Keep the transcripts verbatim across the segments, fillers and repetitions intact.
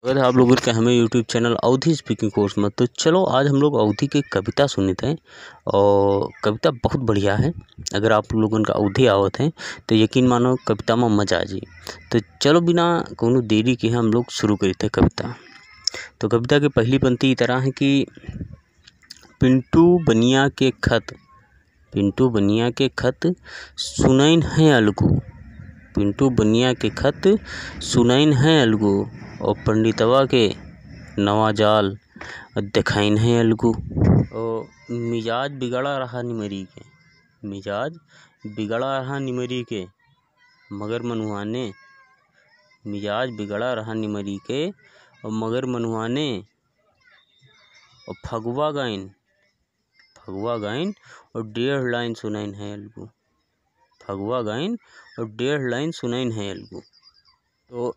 स्वागत है आप लोगन के हमें YouTube channel अवधी speaking course में। तो चलो, आज हम लोग अवधी के कविता सुनित हैं और कविता बहुत बढ़िया है। अगर आप लोगन का अवधी आवत है तो यकीन मानो, कविता में मजा आ जाई। तो चलो, बिना कोनो देरी के हम लोग शुरू करित हैं कविता। तो कविता के पहली पंक्ति ई तरह है कि पिंटू बनिया के खत, पिंटू बनिया के खत सुनइन है अलगू, पिंटू बनिया के खत सुनइन है अलगू, और पंडितवा के नवा जाल देखाइन है अलगू। और मिजाज बिगड़ा रहा निमरी के, मिजाज बिगड़ा रहा निमरी के, मगर मनुहाने, मिजाज बिगड़ा रहा निमरी के, और मगर मनुहाने, और फगुआ गाइन, फगुआ गाइन और डेढ़ लाइन सुनइन है अलगू, फगुआ गाइन और डेढ़ लाइन सुनइन है अलगू। तो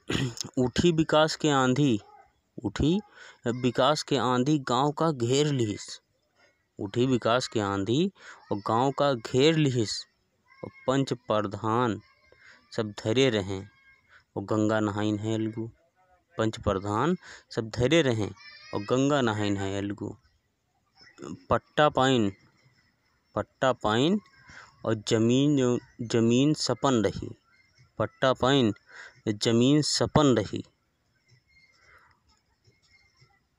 उठी विकास के आंधी, उठी विकास के आंधी गांव का घेर लिहिस, उठी विकास के आंधी और गांव का घेर लिहिस, और पंच प्रधान सब धरे रहें और गंगा नहाइन है अलगू, पंच प्रधान सब धरे रहें और गंगा नहाइन है अलगू। पट्टा पाइन, पट्टा पाइन और जमीन जो, जमीन सपन रही, पट्टा पाइन, जमीन सपन रही।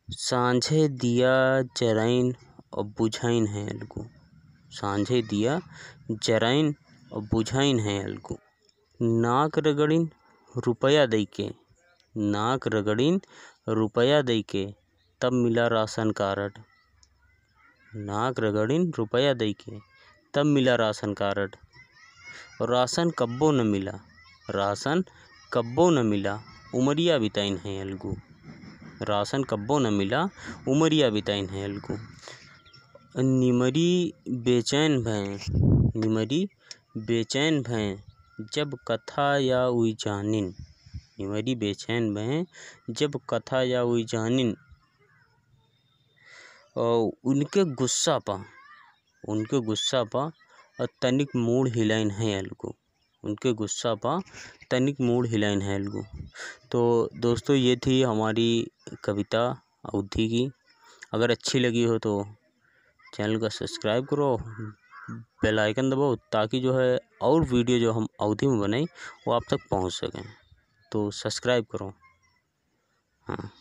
सांझे दिया जराइन और बुझाइन है अलगू, सांझे दिया जराइन और बुझाइन है अलगू। नाक रगड़िन रुपया दइके, नाक रगड़िन रुपया दइके, तब मिला राशन कार्ड। नाक रगड़िन रुपया दइके, तब मिला राशन कार्ड। और राशन कब्बो न मिला, राशन कब्बो न मिला, उमरिया बिताइन है अलगू। राशन कब्बो न मिला, उमरिया बिताइन है अलगू। निमरी बेचैन भय, निमरी बेचैन भय, जब कथा या उई जानिन। निमरी बेचैन भय, जब कथा या उई जानिन। और उनके गुस्सा पा, उनके गुस्सा पा और तनिक मूड़ हिलाइन है अलगू, उनके गुस्सा पा तनिक मूड़ हिलाइन है अलगू। तो दोस्तों, ये थी हमारी कविता अवधी की। अगर अच्छी लगी हो तो channel का subscribe करो, bell icon दबाओ, ताकि जो है और video जो हम अवधी में बनाई, वो आप तक पहुंच सकें। तो subscribe करो। हाँ।